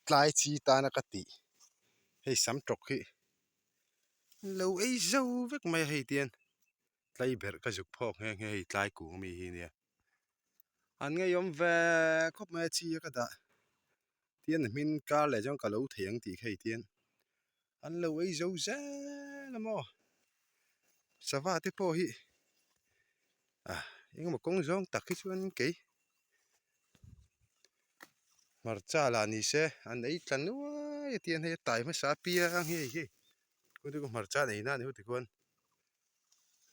Tlai chi tana ka tih hei sam tawk hi an lo ei zo vek mai a hei tian tlai berh ka zuk phawk nghe nghe hei tlai kung ami hi nia an ngeiawm ve khawp mai a chi a ka dah tian a hmin kar leh chuan ka lo thei ang tih kha hei tian an lo ei zo zel a maw sava te pawh hi ah engemaw kawng zawng tak hi chuan kei. Hmarcha lah ni se an ei tla nuai a tiang hei a tai hmasa apiang hi hei hi kawng hmarcha an ei na a ni ho tikhuan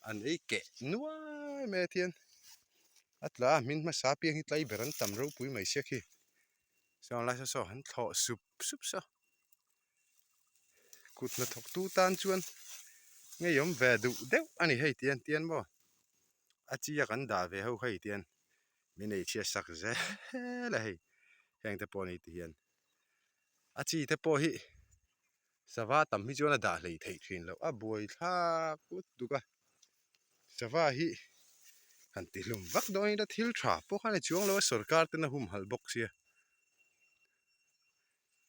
an ei keh nuai mai a tiang a tla a hmin hmasa apiang hi tlai ber an tam ropui mai sia khi chuan lai saw saw an thlawh sup sup saw kut hnathawk tu tan chuan ngeiawm ve duh deuh a ni hei tiang tiang maw a chi a kan dah ve ho kha hei tiang. Min ei chhiat sak zel a hei heng te pawh ni ti hian a chi te pawh hi sava tam hi chuan a dah hlei theih thin loh a buai thlak ut duk a sava hi han ti hlum vak dawn ila thil tha pawh khan a chuang lo a sorkar ten a humhalh bawk sia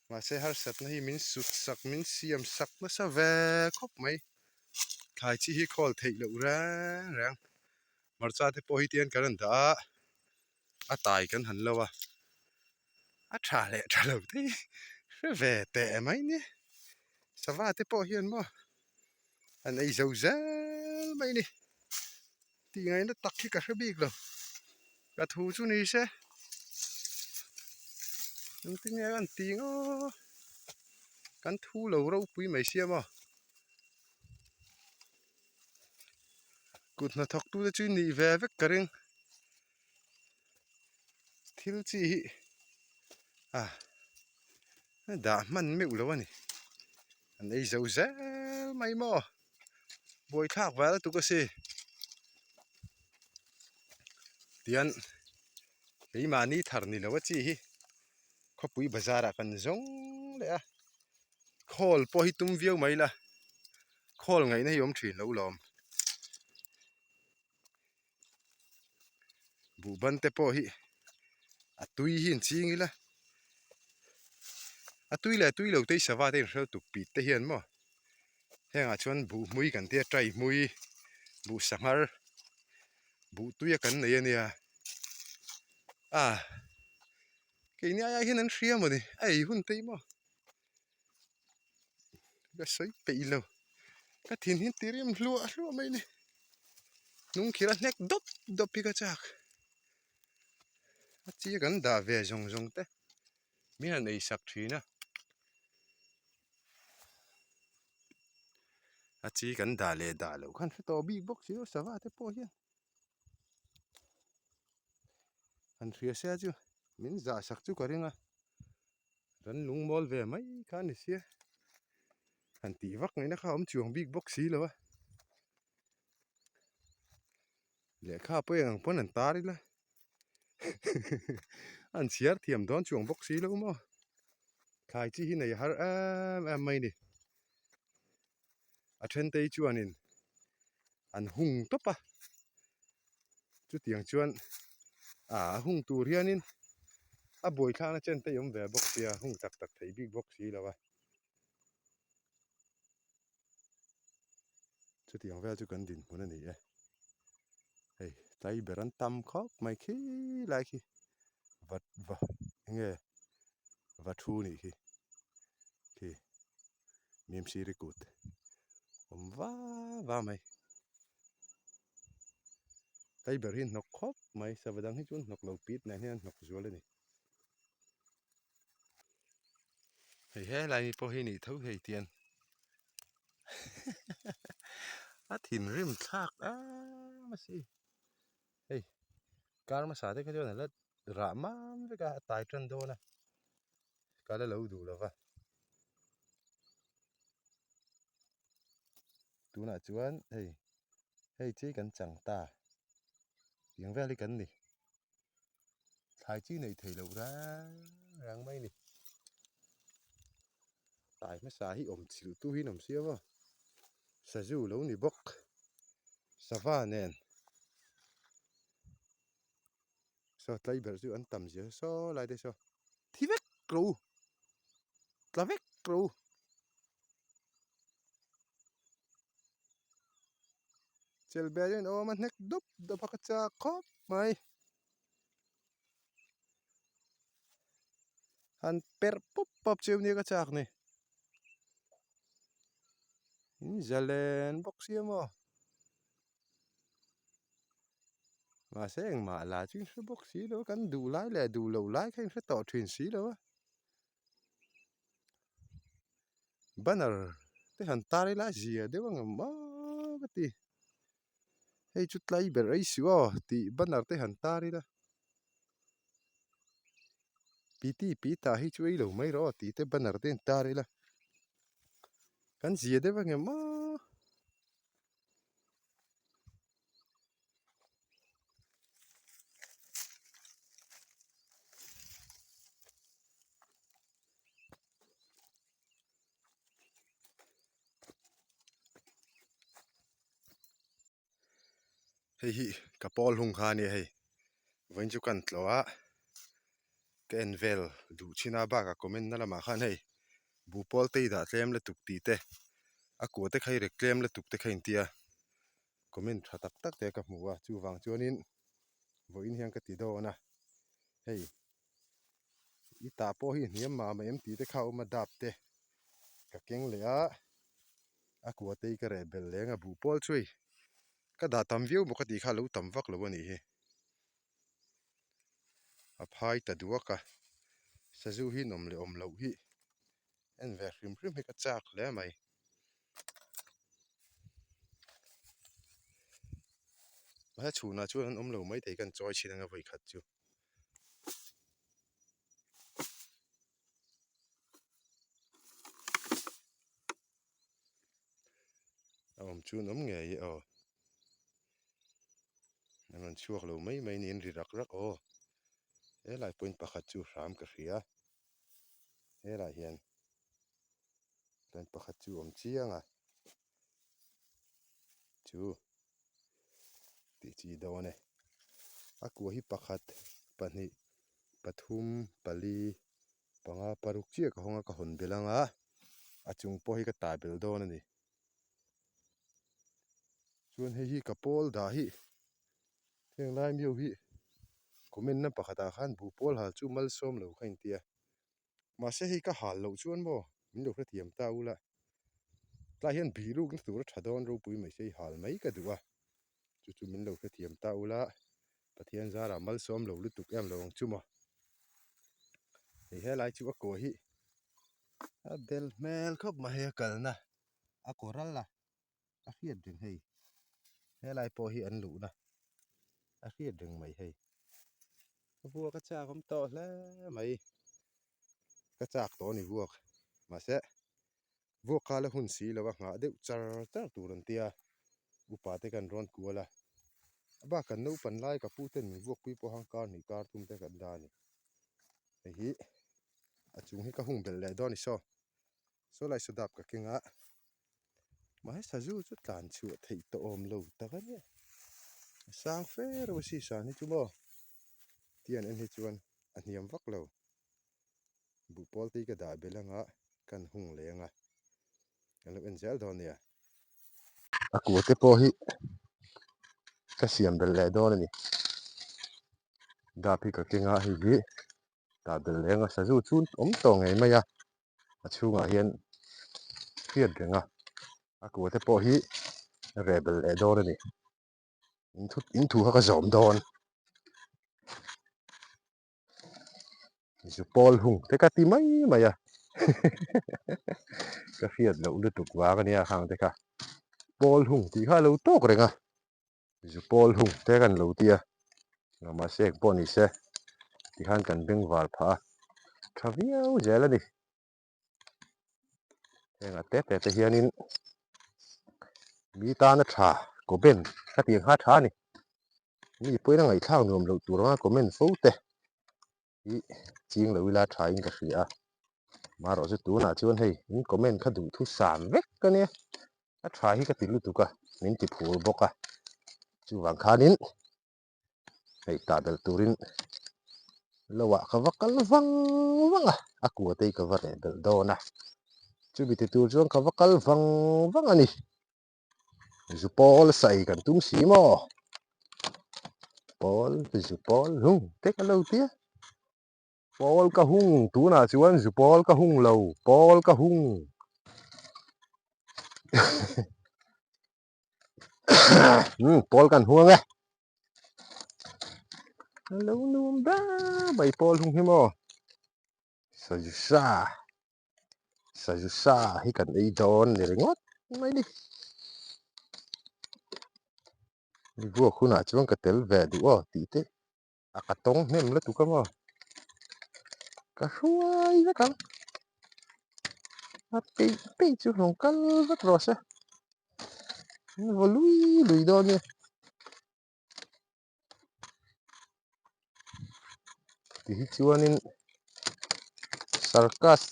mahse harsatna hi min sut sak min siam sak nasa ve khawp mai thlai chi hi khawl theih loh reng reng. Hmarcha te pawh hi tihian kan rawn dah a a tai kan han lo a a tha leh tha lo te hi hre ve teh mai nia sava te pawh hian maw an ei zo zel mai a ni tih ngaihna tak hi ka hre bik lo ka thu chu ni se engtin nge an tih ngawt kan thu lo ropui mai sia maw. Kut hnathawk tute chu nih ve vek ka ring thil chi hi ah dah hman meuh lo a ni an ei zo zel mai maw buaithlak vel lutuk a si tian keimahni thar ni lo a chi hi khawpui bazar ah kan zawng leh a khawl pawh hi tum viau mai la. Khawl ngaihna hi awm thin lo lawm. Buhban te pawh hi a tui hi an ching ila a tui leh tui lo te hi sava te in hrel tuk pit te hian maw hengah chuan buh hmui kan tia tai hmui buh sanghar buh tui a kan nei ania a keini ai hian an hria mawni a ei hun te hi maw. Ka sawi peih lo ka thin hi ti rim hluah hluah mai a ni hnung khir a hnek dawp dawp hi ka chak a chi kan dah ve zawng zawng te min han ei sak thin a a chi kan dah leh dah loh khan hre tawh bik bawk si lo sava te pawh hian han hria se chu min zah sak chu ka ring a. Kan lungmawl ve mai kha a ni sia han tih vak ngaihna kha a awm chuang bik bawk si lo a lehkha pawh eng ang pawn an tar ila an chhiar thiam dawn chuang bawk si lo maw thlai chi hi nei har em em mai a ni a then te hi chuanin an hung tawp a chutiang chuan ah a hung tur hianin a buaithlakna chen te a awm ve bawk sia hung tak tak thei bik bawk si lo a chutiang vel chu kan dinhmun a ni e hei tlai ber an tam khawp mai khi lai khi va va enge va thu nih khi khi. Mimsiri kut awm va va mai hei ber hi hnawk khawp mai sava dang hi chuan hnawk lo pit nen hian hnawk zual a ni hei helai mi pawh hi nih tho hei tian a thinrim thlak em a si hei kar hmasa te kha chuan a la rah mam vek a a tai tan dawn a. Ka la lo duh lova. Tunah chuan hei hei chi kan chang ta tiang vel hi kan ni. Thlai chi nei thei loh rang rang mai ni. Tai hmasa hi awm chilh tu hi an awm sia maw. Sazu lo ni bawk. Sava nen. Saw tlai ber chu an tam zia saw lai te saw thi vek rawh u. tla vek rawh u. Chelbel hian awm a hnek dup dup a ka chak khawp mai. Han perh pawp pawp chiu nia ka chak ni. In zalen bawk sia maw. Mahse engmah la chu in hre bawk si lo a, kan duh lai leh duh loh lai kha in hre tawh thin si lo a. Banner te han tar ila zia deuh ang em aw ka ti. Hei chu tlai ber ei suh aw tih banner te han tar ila. Piti pita hi chu ei lo mai rawh aw tih te banner te han tar ila. Kan zia deuh ang em aw. Hei hi ka pawl hung kha a nia hei vawiin chu kan tlawh a ka en vel duh chin a bakah comment na lamah khan hei buhpawl te i dah tlem lutuk tih te a kua te kha i rek tlem lutuk te kha intia comment tha tak tak te ka hmu a chuvang chuanin vawiin hian ka ti dawn a hei i tah pawh hi hniam mah mah em tih te kha a awm a dap te ka keng leh a a kua te hi ka reh belh leng a buhpawl chu hei ka dah tam viau bawk a tih kha a lo tam vak lo a nih hi a phai ta duak a sazu hi nawm leh awm loh hi en ve hrim hrim hi ka chak hle mai. He chhunah chuan an awm lo maithei kan chawi chhin anga vawikhat chu. A awm chu an awm ngei e aw. An rawn chhuak lo mai mai niin ri rak rak aw. Helai point pakhat chu hram ka hria. Helai hian point pakhat chu awm chiang a. Chu tih chi dawn e. A kua hi pakhat pahnih pathum pali panga paruk chiah ka hawng a ka hawn belh ang a a chung pawh hi ka tah belh dawn a ni. Chuan hei hi ka pawl dah hi heng lai miau hi comment na pakhatah khan buh pawl hal chu malsawm lo kha intia. Mahse hei ka hal loh chuan maw min lo hrethiam ta ula tlai hian bih lukna tur a tha dawn ropui mai se i hal mai ka duh a chu chu min lo hrethiam ta ula Pathian zarah malsawm lo lutuk em lo ang chu maw hei helai chu a kaw hi a bel hmel khawp mai hei a kalna a kaw ral a a hriat reng hei helai pawh hi an luhna a hriat reng mai hei ka vuak a chak awm tawh hle mai ka chak tawh a ni vuak mahse vuak kha la hun si lo a nghah deuh char char tur an tia upa te kan rawn kual a a bak kan naupan lai ka pu ten min vuak pui pawh a kar hnih kar thum te kan la a ni hei hi a chung hi ka hung belh leh dawn a ni saw saw lai saw dap ka keng a. Mahse sazu chu tlan chhuah theih tawh awm lo tak a nia a sang fe reuh a sisan hi chu maw ti an en hi chuan a hniam vak lo buhpawl te hi ka dah belh anga kan hung leng a kan lo en zel dawn nia a kua te pawh hi ka siam belh leh dawn a ni dap hi ka keng a hei hi dah belh leng a sazu chu awm tawh ngei mai a. A chhungah hian hriat reng a a kua te pawh hi rebel leh dawn a ni in thu kha ka zawm dawn zu pawl hung te ka ti mai mai a ka hriat loh lutuk vang a nia khang te kha pawl hung tih kha a lo tawk reng a zu pawl hung te kan lo ti a mahse eng pawh ni se tikhan kan bengvar phah a tha viau zel a ni heng a te te te hianin mi tana tha comment ka tih ang kha a tha a ni mi pawhin a ngaihthlak nuam loh tur anga comment fo te hi ching lo ila tha in ka hria a marawh chu tunah chuan hei in comment kha duh thu sam vek ka nia a tha hi ka ti lutuk a min ti phur bawk a chuvang khanin hei tah belh turin. Lo ah ka va kal vang vang a, a kua te hi ka va reh belh dawn a, chumi ti tur chuan ka va kal vang vang a ni. Zu pawl sai kan tum si maw? Pawl, zu pawl hung te ka lo tia. Pawl ka hung tunah chuan zu pawl ka hung lo, pawl ka hung. Pawl kan hung ange. Lo nuam ber mai pawl hung hi maw. Sazu sa sazu sa hi kan ei dawn ni ringawt mai ni. Ni vuak hunah chuan ka tel ve duh aw tih te a ka tawng hnem lutuk a maw. Ka hruai vek ang. A peih peih chu hlawng kal vek rawh se. Vaw lui lui dawn nia. Ti hi chuanin circus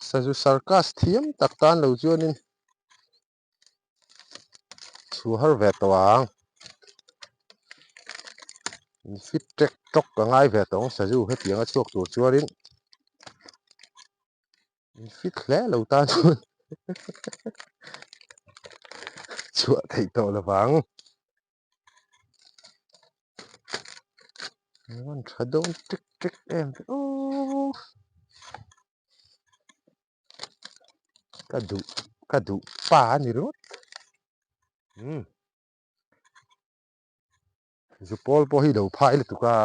sazu circus thiam tak tan lo chuanin chhuah har ve tawh ang. Fit tek tawk ka ngai ve tawh ang sazu hetianga chhuak tur chuanin Fit hle lo tan chuan chhuah theih tawh lo vang. An tha dawn tek tek em ve aw. Ka duh ka duh pa a ni ringawt. Umm. Zu pawl pawh hi lo phai lutuk a.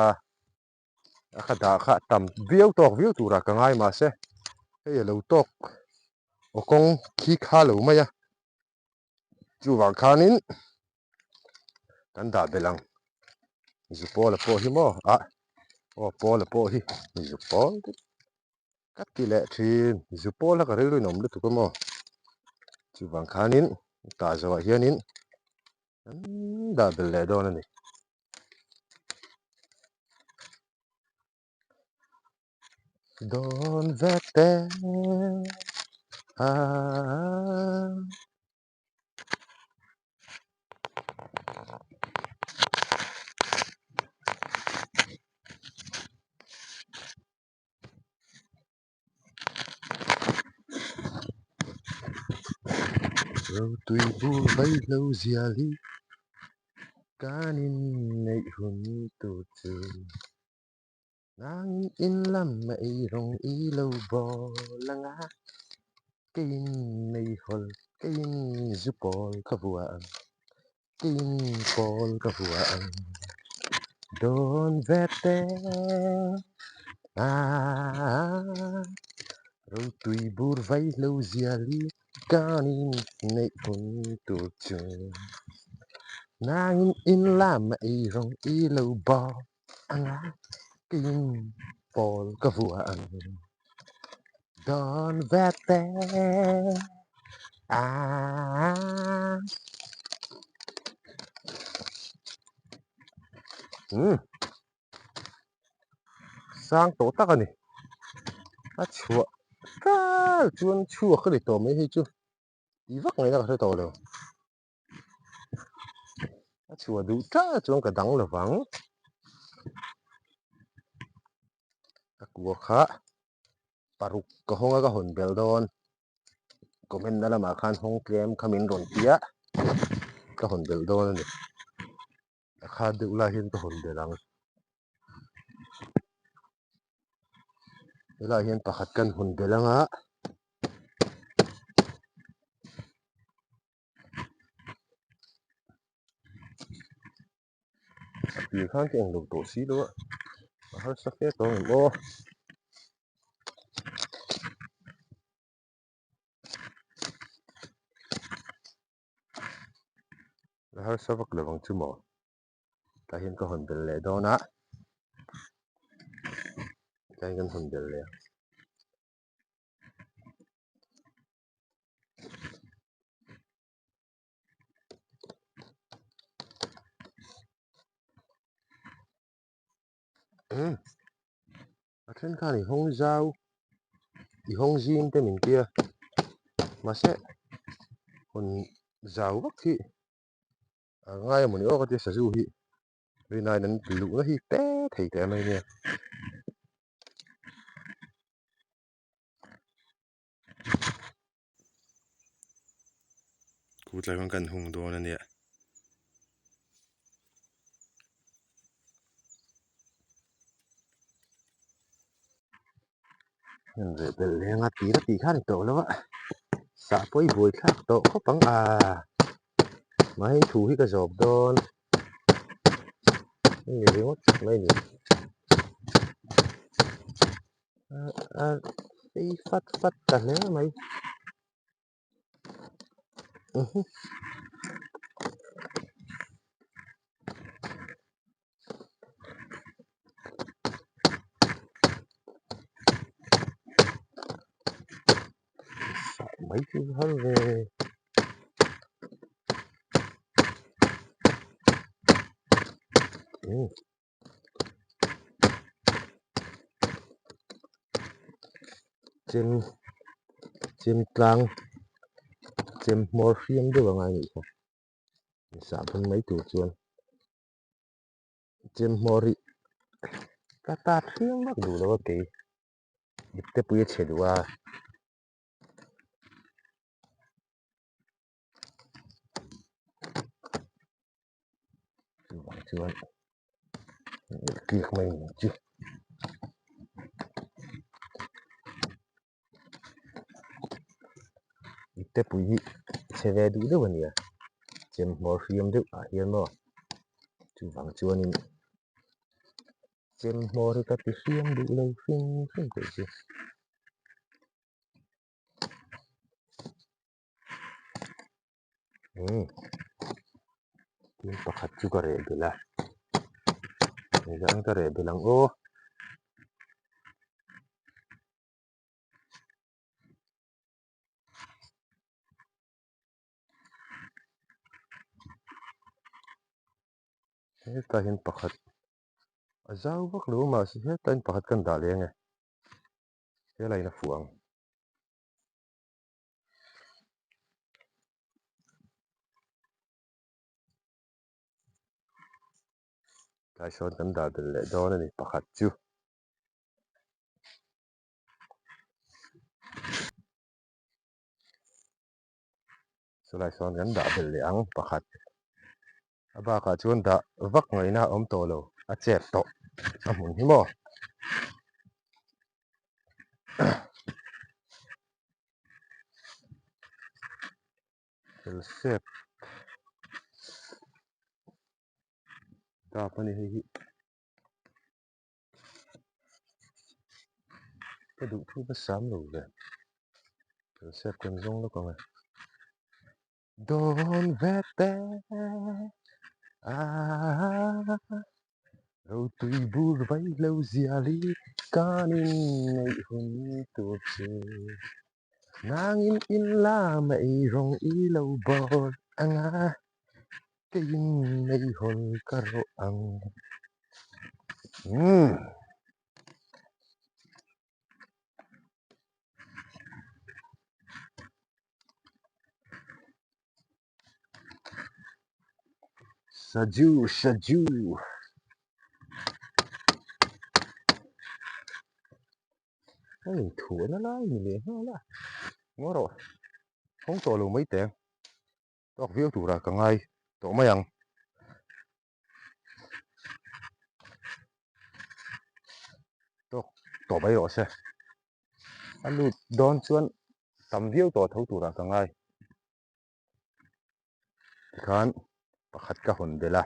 A ka dah kha tam viau tawk viau turah ka ngai mahse hei a lo tawk aw kawng khi kha lo mai a chuvang khanin kan dah belh ang zu pawla pawh hi maw ah aw pawla pawh hi zu pawl te ka ti leh thin zu pawl kha ka rilru in awm lutuk a maw chuvang khanin tah zawhah hianin kan dah belh leh dawn a ni. Dawn vek te a Rotui bur vaihlo zial hi kan inneih hun tur chu Nangin in lam a ei rawng i lo bawl ang a, keiin meihawl, keiin zu pawl ka vua ang, keiin pawl ka vua ang. Dawn ve te a Rotui bur vaihlo zial hi kan inneih hun tur chu Nangin in lam a ei rawng i lo bawl ang a, keiin pawl ka vua ang. Dawn ve te a. Umm sang tawh tak a ni. A chhuah tal chuan chhuak a ni tawh mai hei chu tih vak ngaihna ka hre tawh lo. A chhuah duh tal chuan ka dang lo vang. Ka kua kha paruk ka hawng a ka hawn belh dawn. Comment na lamah khan hawng tlem kha min rawn ti a, ka hawn belh dawn a ni. A khat deuh lai hian ka hawn belh ang. Helaiah hian pakhat kan hawn belh ang a. A tir khan ka englo tawh si lo a, a harsa fe tawh ang em aw. A harsa vak lo ang chu maw. Tah hian ka hawn belh leh dawn a, tah hian kan hawn belh leh a. A then khan i hawng zau i hawng zim te min tia mahse hawn zau vak hi a ngai a mawni aw ka tia sazu hi. Rinain an luhna hi te thei teh mai nia. Khu tlai khan kan hung dawn a nia. Heng reh belh leng a tir a tih kha a ni tawh lo a, sah pawh i buai thlak tawh khawp ang a, mahni thu hi ka zawp dawn a ni ringawt mai a ni. A phei fat fat ta hle mai. Mai chu har ve. Chem chem tlang chem hmawr hriam deuh a ngai anih kha sah bun mai tur chuan chem hmawr hi ka tat hriam vak duh lo a kei ipte pui a chhe duh a. Chuvang chuan tliak mai ni chu. Ipte pui hi chhe ve duh deuh a nia, chem hmawr hriam deuh ah hian maw chuvang chuanin chem hmawr hi ka ti hriam duh lo hrim hrim teh chu. Umm tin pakhat chu ka reh belh a engzah ka reh belh ang aw. Hetah hian pakhat a zau vak lo mahse hetah hian pakhat kan dah leh ang e helai in a fuh ang. Tlai sawn kan dah belh leh dawn a ni pakhat chu. Chulai sawn kan dah belh leh ang pakhat. A bakah chuan dah vak ngaihna a awm tawh lo, a chep tawh a hmun hi maw. Helsep dap a ni hei hi. Ka duh thu ka sam lo ve. Helsep kan zawng lawk ang e. Dawn ve te ah Rotui bur vai lo zial i kan inneih hun tur chu Nangin in la mai rawng i lo bawr anga keiin meihawl ka rawh ang. Umm. Saju saju. Hei thuahna lai ni leh nghal a. Ngaw rawh. Hawng tawh lo mai teh. Tawk viau turah ka ngai tawh mai ang. Tawk tawh mai rawh se. A lut dawn chuan tam viau tawh tho turah ka ngai. Tikhan pakhat ka hawn belh a.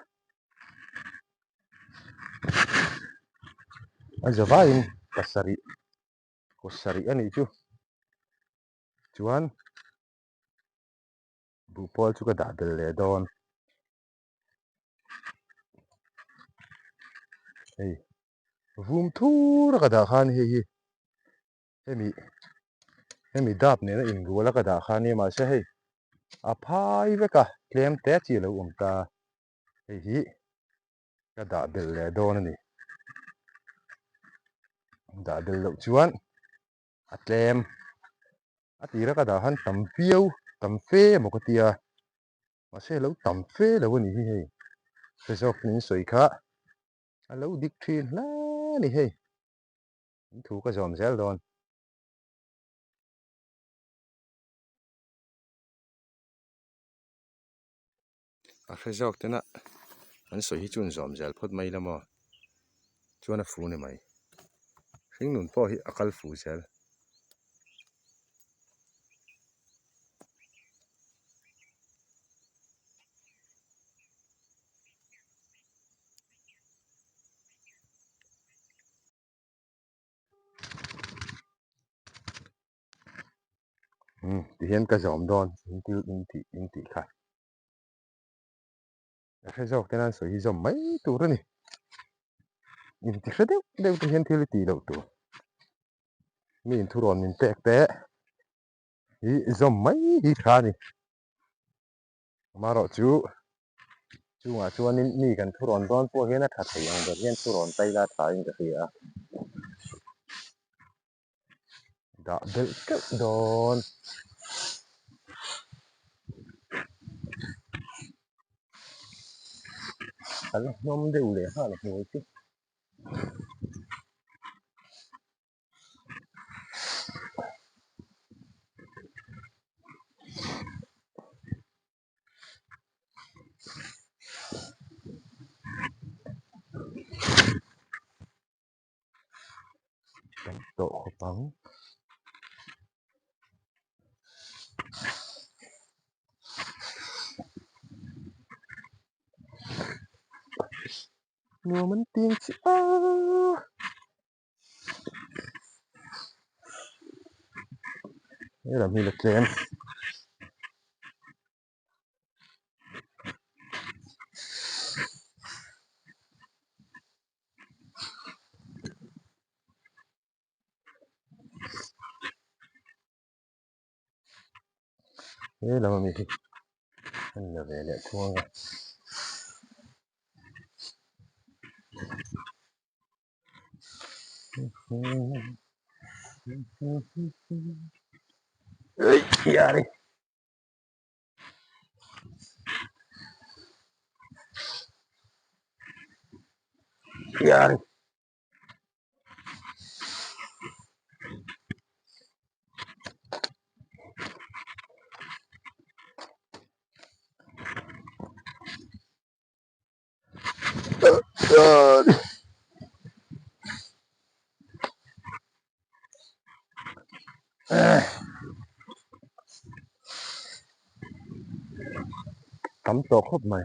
A zavaiin pasarih kaw sarih a nih chu. Chuan buhpawl chu ka dah belh leh dawn. Hei vum thur a ka dah khan hei hi hemi hemi dap nena inrual a ka dah khan nia mahse hei a phai vek a tlem te chi a lo awm ta hei hi ka dah belh leh dawn a ni dah belh loh chuan a tlem a tira ka dah khan tam viau tam fe emaw ka tia. Mahse lo tam fe lo a ni hi hei. Hre zawk in sawi kha. A lo dik thin hle a ni hei. In thu ka zawm zel dawn. A hre zawk tena an sawi hi chu an zawm zel phawt mai la maw? Chuan a fu ni mai. Hringnun pawh hi a kal fu zel. Umm tihian ka zawm dawn in til in tih in tih kha a hre zawk te nan sawi hi zawm mai tur a ni in ti hre deuh deuh te hian thil i tih loh tur mi in thurawn min pek te hi zawm mai hi tha a ni amaherawhchu chungah chuanin mi kan thurawn dawn pawh hian a tha thei ang ber hian thurawn ta ila tha in ka hria a. Dah belh teuh dawn. A la hnawm deuh leh nghal a hnuai chu. Tam tawh khawp ang. Nuam an ti ang chi a. He lam hi la tlem. He lam ami hi an la ve leh thung ang a. Yari. Yari. Tam tawh khawp mai.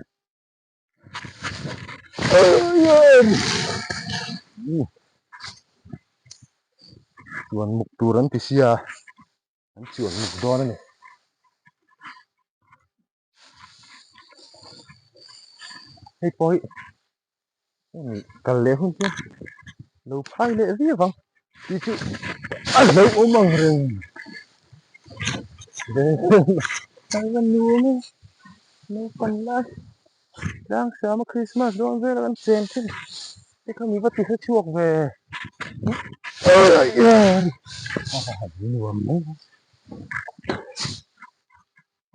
Chuan muk tur an ti sia an chuan muk dawn a ni. Hei pawh hi hemi kal leh hun chu lo phai leh viau ang tih chu a hlauhawm ang reng naupang lai tlangsama Christmas dawn vel a kan chen thin te kha mi va ti hre chhuak ve nuam mai.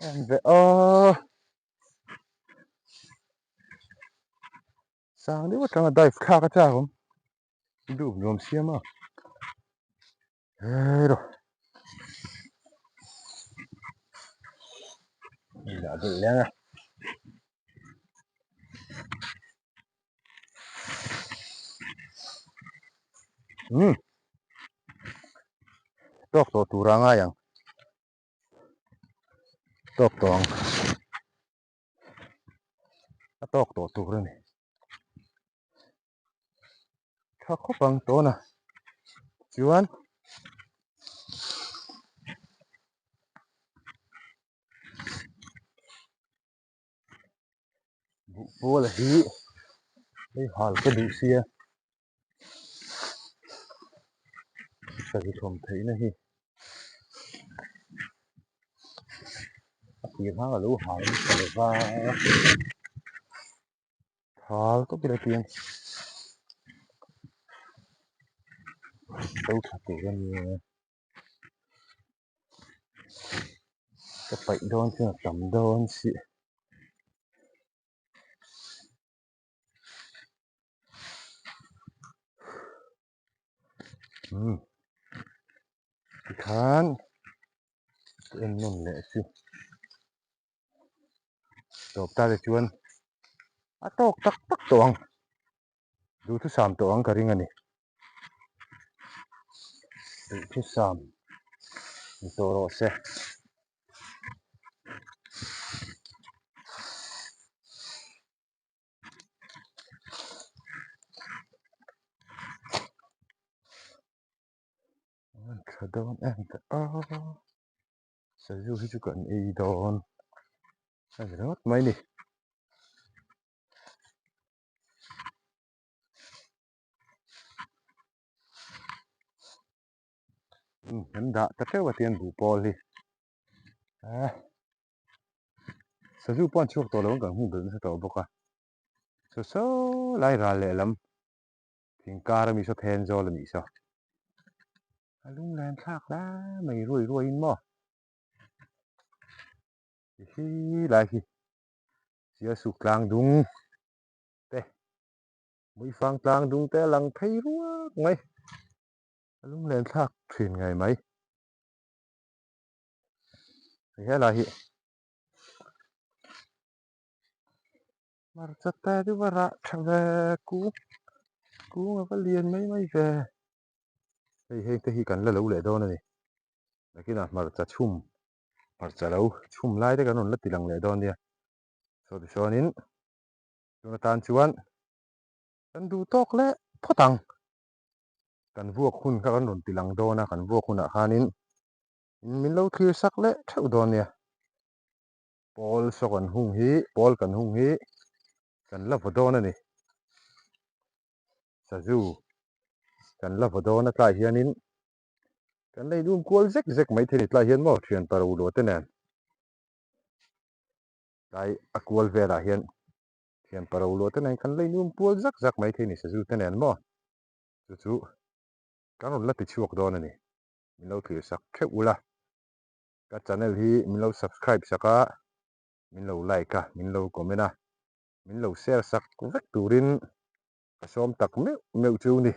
En ve aw sang deuh atanga dive thlak a chak awm duh nuam siam a hero dah deuh leng a. Umm tawk tawh tur a ngai ang. Tawk tawh ang a tawk tawh tur a ni tha khawp ang tawn a chuan buhpawl hi hei hal ka duh sia. Sazu thawm theihna hi a tir hma ka lo hal nasa lo va thal tawp ila tiang lo tha tur a nia ka paih dawn chuan a tam dawn si. Umm tikhan ka en nawn leh chu tawp ta te chuan a tawk tak tak tawh ang duhthusam tawh ang ka ring a ni duhthusam ni tawh rawh se. An tha dawn em ta a sazu hi chu kan ei dawn a ni ringawt mai ni. An dah ta teuh a tian buhpawl hi a. Sazu pawh an chhuak tawh lo ang kan hmuh belh nasa tawh bawk a. Saw saw lai ral lehlam thing kar ami saw then zawl a nih saw. A lunglen thlak hle mai ruai ruai in maw. Ti hi lai hi Sialsuk tlang dung te Muifang tlang dung te a lang phei ruak mai. A lunglen thlak thin ngei mai. Helai hi hmarcha te chu va rah tha ve kung kung a va lian mai mai ve hei heng te hi kan la lo leh dawn a ni nakinah hmarcha chhum hmarcha lo chhum lai te kan rawn la ti lang leh dawn nia saw tichuanin tun atan chuan kan duh tawk leh phawt ang kan vuak hun kha kan rawn ti lang dawn a kan vuak hunah khanin Min lo thlir sak leh theuh dawn nia. Pawl saw kan hung hi, pawl kan hung hi kan la vaw dawn a ni. Sazu kan la vaw dawn a tlai hianin kan la inum kual zek zek mai thei a ni tlai hian maw thian pa ro luah te nen tlai a kual velah hian thian pa ro luah te nen kan la inum kual zak zak mai thei a ni sazu te nen maw chu chu kan rawn la ti chhuak dawn a ni. Min lo thlir sak theuh ula, ka channel hi min lo subscribe sak a, min lo like a, min lo comment a, min lo share sak vek turin ka sawm tak meuh meuh chu ni.